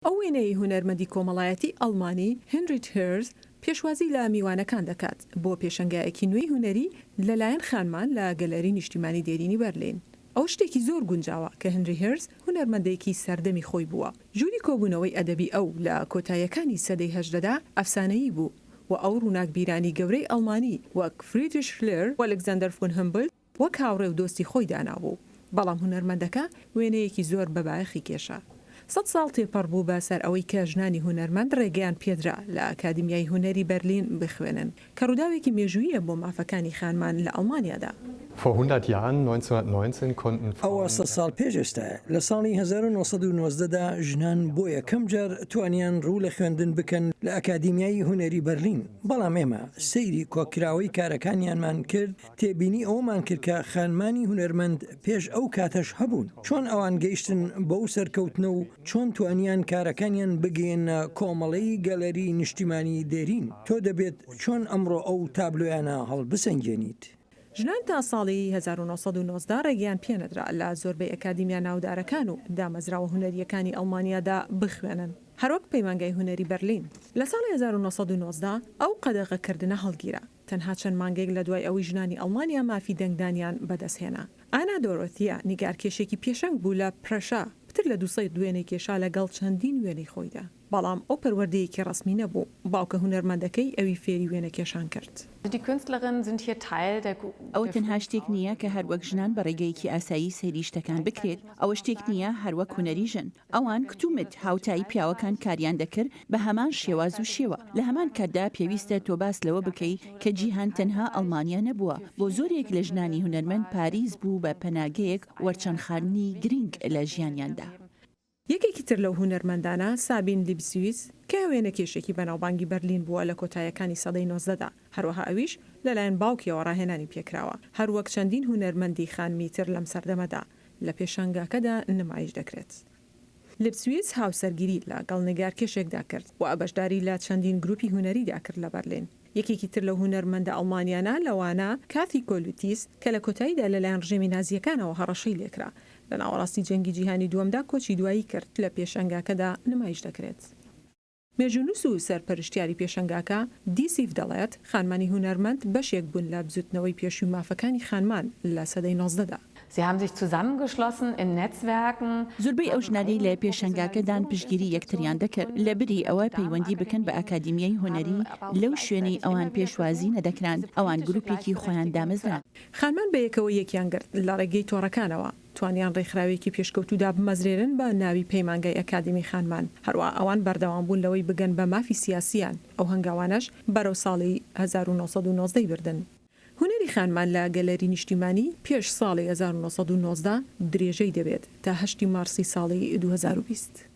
ئەو وێنەیەی هونەرمەندی کۆمەڵایەتی ئەڵمانی هێنریت هێرز پێشوازی لە میوانەکان دەکات بۆ پێشەنگایەکی نوێی هونەری لەلایەن خانمان لە گەلەری نیشتیمانی دێرینی بەرلین. ئەوە شتێکی زۆر گونجاوە کە هنری هێرز هونەرمەندێکی سەردەمی خۆی بووە. ژووری کۆبوونەوەی ئەدەبی ئەو لە کۆتاییەکانی سەدەی هەژدەدا ئەفسانەیی بوو و ئەو ڕووناکبیرانی گەورەی ئەڵمانی وەک فریدریش شلێر و ئەلێکزاندەر فۆن هومبولت وەک هاوڕێ و دۆستی خۆی دانابوو، بەڵام هونەرمەندەکە وێنەیەکی زۆر بە بایەخی کێشا. سەت ساڵ تێپەڕ بوو بە سەر ئەوەی کە ژنانی هونەرمەند ڕێگەیان پێدرا لە ئەکادیمیای هونەری بەرلین بخوێنن، کە ڕووداوێکی مێژووییە بۆ مافەکانی خانمان لە ئەڵمانیادا. Vor hundert Jahren, 1919, konnten ئەوە Frauen. سەت ساڵ پێش ئێستایە، لە ساڵی 1919 دا ژنان بۆ یەکەم جار توانیان ڕوو لە خوێندن بکەن لە ئەکادیمیای هونەری بەرلین، بەڵام ئێمە سەیری کۆکراوەی کارەکانیانمان کرد، تێبینی ئەوەمان کرد کە خانمانی هونەرمەند پێش ئەو کاتەش هەبوون، چۆن ئەوان گەیشتن بەو سەرکەوتنە و چۆن توانیان کارەکانیان بگەیەننە کۆمەڵەی گەلەری نیشتیمانی دێرین، تۆ دەبێت چۆن ئەمڕۆ ئەو تابلۆیانە هەڵبسەنگێنیت؟ ژنان تا ساڵی 1919 ڕێگەیان پێنەدرا لە زۆربەی ئەکادیمیا ناودارەکان و دامەزراوە هونەرییەکانی ئەڵمانیادا بخوێنن، هەروەک پەیمانگای هونەری بەرلین. لە ساڵی 1919 ئەو قەدەغەکردنە هەڵگیرا. تەنها چەند مانگێک لە دوای ئەوەی ژنانی ئەڵمانیا مافی دەنگدانیان بەدەستهێنا. ئانا دۆرۆثیا نیگارکێشێکی پێشەنگ بوو لە پرەشا، پتر لە 200 وێنەی کێشا لەگەڵ چەندین وێنەی خۆیدا. بەڵام ئەو پەروەردەیەکی ڕەسمی نەبوو، باوکە هونەرمەندەکەی ئەوی فێری وێنەکێشان کرد. ئەوە تەنها شتێک نییە کە هەر وەک ژنان بە ڕێگەیەکی ئاسایی سەیری شتەکان بکرێت، ئەوە شتێک نییە هەر وەک هونەری ژن. ئەوان کتومت هاوتای پیاوەکان کاریان دەکرد بە هەمان شێواز و شێوە. لە هەمان کاتدا پێویستە تۆ باس لەوە بکەی کە جیهان تەنها ئەڵمانیا نەبووە. بۆ زۆرێک لە ژنانی هونەرمەند پاریس بوو بە پەناگەیەک وەرچەرخانی گرنگ لە ژیانیاندا. یەکێکی تر لەو هونەرمەندانە سابین لیبسویس کە وێنەکێشێکی بەناوبانگی بەرلین بووە لە کۆتایەکانی سەدەی نۆزدەدا، هەروەها ئەویش لەلایەن باوکیەوە ڕاهێنانی پێکراوە، هەروەک چەندین هونەرمەندی خانمی تر لەم سەردەمەدا. لە پێشانگاکەدا نمایش دەکرێت. لیپسویس هاوسەرگیری لە گەڵ نیگارکێشێکدا کرد و بەشداری لە چەندین گروپی هونەریدا کرد لە بەرلین. یەکێکی تر لەو هونەرمەندە ئەڵمانیانە لەوانە کاثی کۆلوتیس کە لە کۆتاییدا لەلایەن ڕژێمی نازییەکانەوە هەڕەشەی لێکرا لە ناوەڕاستی جەنگی جیهانی دووەمدا کۆچی دوایی کرد لە پێشانگاکەدا نمایش دەکرێت. مێژوونووس و سەرپەرشتیاری پێشەنگاکە، دیسیف دەڵێت، خانمانی هونەرمەند بەشێک بوون لە بزووتنەوەی پێشووی مافەکانی خانمان لە سەدەی نۆزدەدا. Sie haben sich zusammengeschlossen in Netzwerken. زۆربەی ئەو ژنانەی لە پێشەنگاکەدان پشتگیری یەکتریان دەکرد، لە بری ئەوە پەیوەندی بکەن بە ئەکادیمیای هونەری لەو شوێنەی ئەوان پێشوازی نەدەکران، ئەوان گروپێکی خۆیان دامەزراند. خانمان بەیەکەوە یەکیان گرت لە ڕێگەی تۆڕەکانەوە. توانیان ڕێکخراوێکی پێشکەوتوو دابمەزرێنن بە ناوی پەیمانگای ئەکادیمی خانمان، هەروەها ئەوان بەردەوام بوون لەوەی بگەن بە مافی سیاسییان، ئەو هەنگاوانەش بەرەو ساڵی 1919 ی بردن. هونەری خانمان لە گەلەری نیشتیمانی پێش ساڵی 1919 درێژەی دەبێت تا هەشتی مارسی ساڵی 2020.